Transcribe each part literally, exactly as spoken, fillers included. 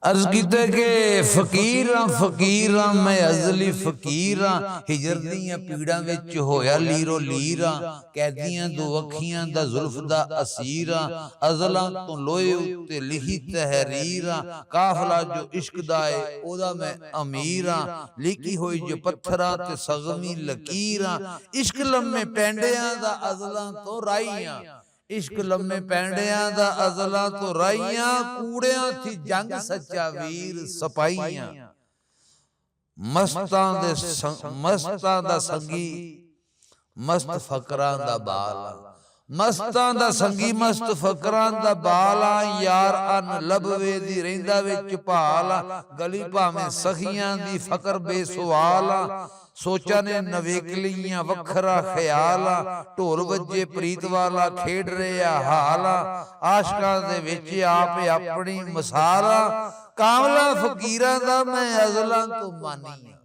عرض کیتے کہ فقیر ہاں، فقیر ہاں، میں ازلی فقیر ہاں۔ ہجر دیاں پیڑاں وچ ہویا لیرو لیر ہاں۔ قیدیاں دو اکھیاں دا زلف دا اسیر ہاں۔ ازلاں تو لوہے اُتے لکھی تحریر ہاں۔ قافلہ جو عشق دا اے، اودا میں امیر ہاں۔ لکھی ہوئی جو پتھراں تے سغمی لکیر ہاں۔ عشق لمے پینڈیاں دا ازلاں تو راہی ہاں۔ عشق لمے پینڈیاں دا ازلاں تو راہیاں، کوڑیاں تھی جنگ سچا ویر سپاہیاں۔ مستاں دے سن-، مستاں دا سنگی، مست فقراں دا بال آ۔ مستاں دا سنگی، مست فقراں دا بال آ۔ یار ان لبوے دی ریندا وچ پال آ۔ گلی بھاویں سخیاں دی، فقر بے سوال آ۔ سوچاں نے نویکلیاں وکھرا خیال آ۔ ڈھول وجے پریت والا کھیڈ رہیا حال آ۔ عاشقاں دے وچ آپ اپنی مثال آ۔ کاملا فقیراں دا میں ازلاں تو مانی آ۔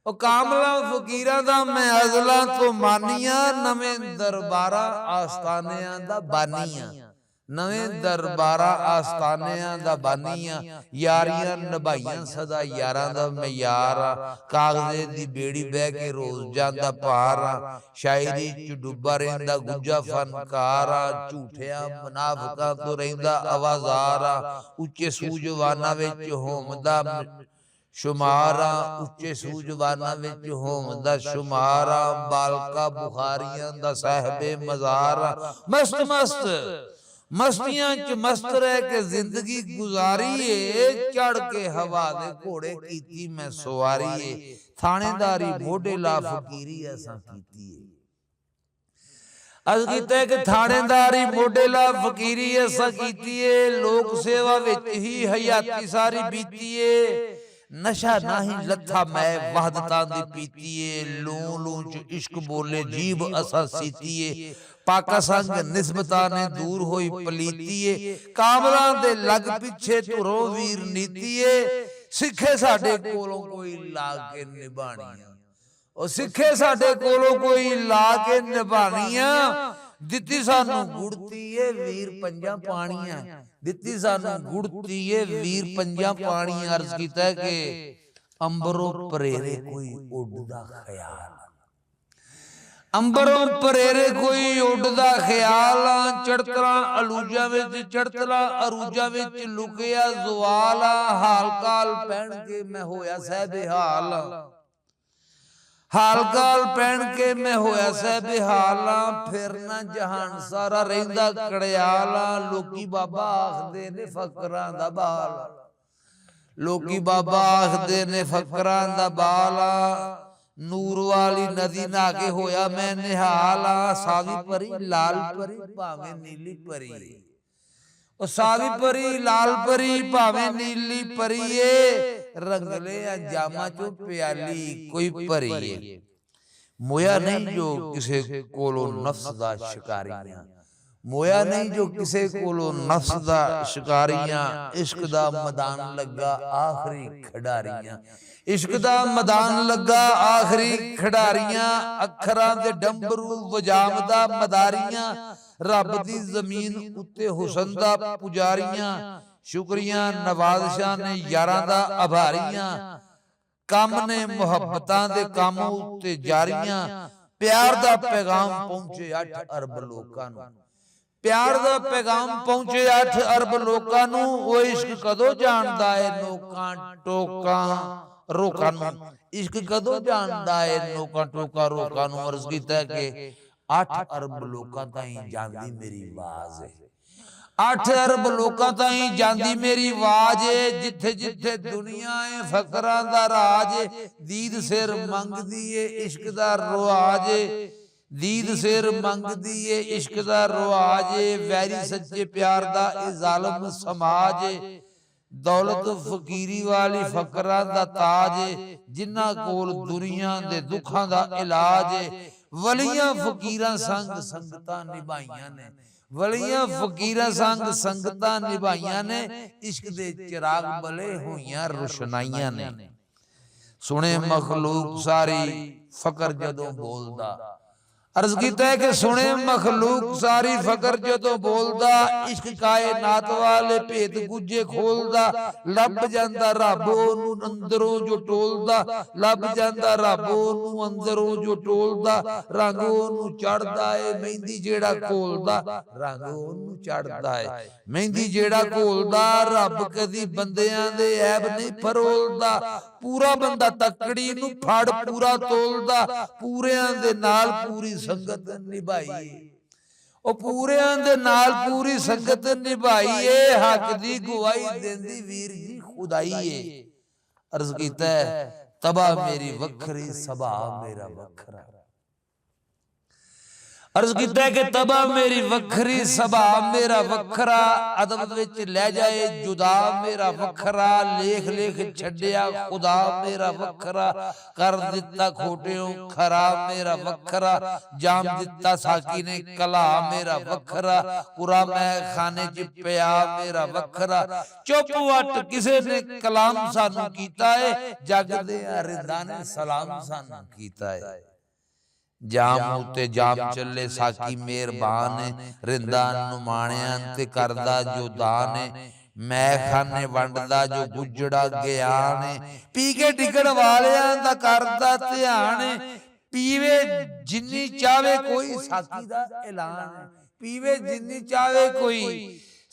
او کاملا فقیراں دا میں ازلاں تو مانی آ۔ نویں درباراں آستانیاں دا بانی آ۔ نویں درباراں آستانیاں دا بانی آ۔ یاریاں نبھائیاں سدا یاراں دا میں یار آ۔ کاغذے دی بیڑی بہ کے روز جاندا پار آ۔ شاعری چ ڈبا رہندا گجا فنکار آ۔ جھوٹیاں منافقاں تو رہندا آوازار آ۔ اچے سوجوانا وچ ہوم دا شمار آ۔ اچے سوجوانا وچ ہوم دا شمار آ۔ بالکا بخاریاں دا صاحب مزار آ۔ مست مست مستیاں چ مست رہ کے زندگی گزاری اے۔ چڑھ کے ہوا دے گھوڑے کیتی میں سواری اے۔ تھانے داری موڈے لا فقیری ایسا کیتی اے۔ عرض کیتا ہے کہ تھانے داری موڈے لا فقیری ایسا کیتی اے۔ لوک سیوا وچ ہی حیاتی ساری بیتی اے۔ نشہ ناہی لتھا میں وحدتاں دی پیتی اے۔ لوں لوں چ عشق بولے جیب اساں سیتی اے۔ پاکا سنگ نسبتاں نے دور ہوئی پلیتی اے۔ کاملاں دے لگ پچھے دھروں ویر نیتی اے۔ سکھے ساڈے کولوں کوئی لا کے نبھانیاں۔ او سکھے ساڈے کولوں کوئی لا کے نبھانیاں۔ دتی سانوں گڑتی اے ویر پنجاں پانیاں۔ دتی سانوں گڑتی اے ویر پنجاں پانیاں۔ عرض کیتا ہے کہ امبروں پریرے کوئی اڈدا خیال۔ امبروں پریرے کوئی اڈدا خیال آ۔ چڑتلاں علوجاں وچ، چڑتلاں عروجاں وچ لکیا زوال آ۔ حال کال پہن کے میں ہویا صاحب حال آ۔ حال کال پہن کے میں ہویا صاحب حال آ۔ پھر نہ جہان سارا رہندا کڑیال آ۔ لوکی بابا آخدے نے فقراں دا بال آ۔ لوکی بابا آخدے نے فقراں دا بال آ۔ نور والی ندی نہا کے ہویا میں نہال آ۔ ساوی پری لال پری بھاویں نیلی پری اے۔ او ساوی پری لال پری بھاویں نیلی پری اے۔ رنگلے انجاماں چوں پیالی کوئی پری اے۔ مویا نہیں جو کسے کولو نفس دا شکاریاں۔ مویا نہیں جو کسے کولو نفس دا شکاریاں۔ عشق دا میدان لگا آخری کھڈاریاں۔ عشق دا میدان لگا آخری کھڈاریاں۔ اکھراں دے ڈمبرو وجام دا مداریاں۔ رب دی زمین اتے حسن دا پجاریاں۔ شکریاں نوازشاں نے یاراں دا آبھاریاں۔ کم نے محبتاں دے کم اتے جاریاں۔ پیار دا پیغام پہنچے اٹھ ارب لوکاں نوں۔ پیار دا پیغام پہنچے اٹھ ارب لوکاں نوں۔ او عشق کدوں جاندا اے نوکاں ٹوکاں روکاں نوں؟ عشق کدوں جاندا اے نوکاں ٹوکاں روکاں نوں؟ عرض کیتا ہے کہ اٹھ ارب لوکاں تائیں جاندی میری آواز اے۔ اٹھ ارب لوکاں تائیں جاندی میری آواز اے۔ جتھے جتھے دنیا اے فقراں دا راج اے۔ دید سر منگدی اے عشق دا رواج اے۔ دید سر منگدی اے عشق دا رواج اے۔ ویری سچے پیار دا اے ظالم سماج اے۔ دولت فقیری والی فقراں دا تاج اے۔ جنہاں کول دنیا دے دکھاں دا علاج اے۔ ولیاں فقیراں سنگ سنگتاں نبھائیاں نے۔ ولیاں فقیراں سنگ سنگتاں نبھائیاں نے۔ عشق دے چراغ بلے ہوئیاں روشنائیاں نے۔ سنے مخلوق ساری، فقر جدوں بولدا، عرض کیتا ہے کہ سنے مخلوق ساری، فقر جدوں بولدا، عشق کائنات والے بھید گجے کھولدا۔ لب جاندا رب اونوں اندروں جو ٹولدا، لب جاندا رب اونوں اندروں جو ٹولدا۔ رنگ اونوں چڑھدا اے مہندی جیڑا گھولدا، رنگ اونوں چڑھدا اے مہندی جیڑا گھولدا۔ رب کدی بندیاں دے عیب نہیں پھرولدا۔ پورا بندہ تکڑی نوں پھڑ پورا تولدا، پوریاں دے نال پوری سنگت نبھائی اے۔ او پوریاں دے نال پوری سنگت نبھائی اے، حق دی گواہی دیندی ویر جی خدائی اے۔ عرض کیتا ہے، طبع میری وکھری، سبھا میرا وکھرا۔ عرض کیتا ہے کہ طبع میری وکھری، سبھا میرا وکھرا، ادب وچ لہجہ اے جدا میرا وکھرا، لیکھ لیکھ چھڈیا خدا میرا وکھرا، کر دتا کھوٹیوں کھرا میرا وکھرا، جام دتا ساقی نے کلا میرا وکھرا، پورا میں خانے چ پیا میرا وکھرا۔ چپ وٹ کسے نے کلام سانو کیتا ہے، جگ دے رندا نے سلام سانو کیتا ہے۔ جام اتے جام چلے ساقی مہربان ہے، رندا نمانیاں تے کردا جو دان ہے۔ میں خانے ونڈدا جو گجڑا گیان ہے، پی کے ڈگن والیاں دا کردا دھیان ہے۔ پیوے جنی چاہے کوئی ساقی دا اعلان ہے، پیوے جنی چاہے کوئی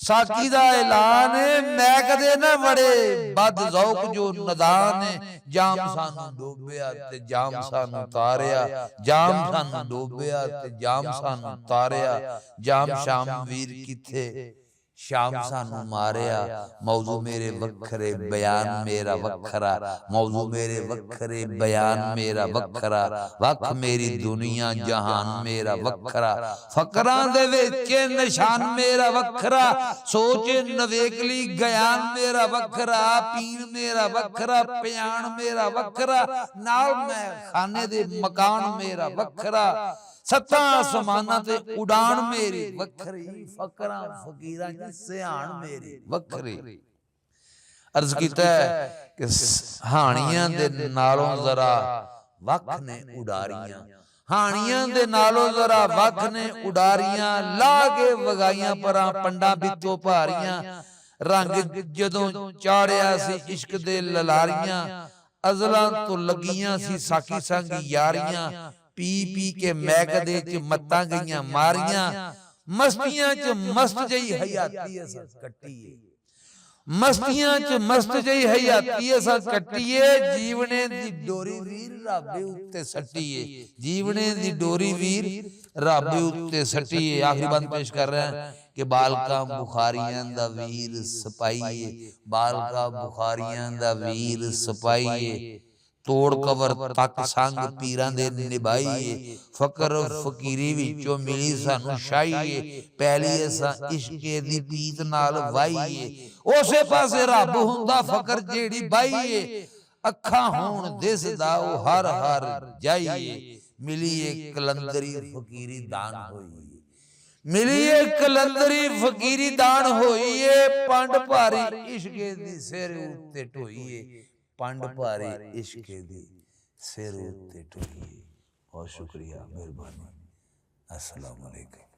ساقی دا اعلان ہے۔ میں کدے نہ وڑے بد ذوق جو ندان ہے۔ جام سانو ڈوبیا تے جام سانو تاریا، جام سانو ڈوبیا تے جام سانو تاریا۔ جام شام ویر کتھے، شام سانو ماریا۔ موضوع میرے وکھرے، بیان میرا وکھرا، موضوع میرے وکھرے، بیان میرا وکھرا۔ وکھ میری دنیا، جہان میرا وکھرا۔ فقراں دے وچ نشان میرا وکھرا، سوچ نویکلی گیان میرا وکھرا، پین میرا وکھرا، پیان میرا وکھرا، نال میں خانے دے مکان میرا وکھرا، ستاں آسماناں تے اڈان میری وکھری، فقراں فقیراں دی سیان میری وکھری۔ عرض کیتا ہے کہ س-، ہانیاں دے نالوں ذرا وکھ نے اڈاریاں، ہانیاں دے نالوں ذرا وکھ نے اڈاریاں، لا کے وگائیاں پراں پنڈاں بھتوں بھاریاں۔ رنگ جدوں چاڑھیا سی عشق دے للاریاں، ازلاں تو لگیاں سی ساقی سنگ یاریاں، پی پی کے میکدے چ متاں گئیاں ماریاں، مستیاں چ مست جئی حیاتی اساں کٹی اے۔ مستیاں چ مست جئی حیاتی اساں کٹی اے، جیونے دی ڈوری ویر رابے اُتے سٹی اے، جیونے دی ڈوری ویر رابے اُتے سٹی اے۔ آخری بند پیش کر رہے ہیں کہ بالکاں بخاریاں دا ویر سپائی اے، بالکاں بخاریاں دا ویر سپائی اے۔ توڑ قبر تک سنگ پیراں دے نبھائی اے، فقر فقیری وچوں ملی سانوں شاہی اے، پہلی اساں عشق دی پیت نال وائی اے۔ اوسے پاسے رب ہوندا فقر جیڑی بائی اے، اکھاں ہون دسدا او ہر ہر جائی اے۔ ملی اے قلندری فقیری دان ہوئی اے، ملی اے قلندری فقیری دان ہوئی اے، پنڈ بھاری عشق دی سر اُتے ٹوئی اے، پنڈ بھاری عشق دی سر اُتے ٹوئی اے۔ بہت شکریہ، مہربانی۔ السلام علیکم۔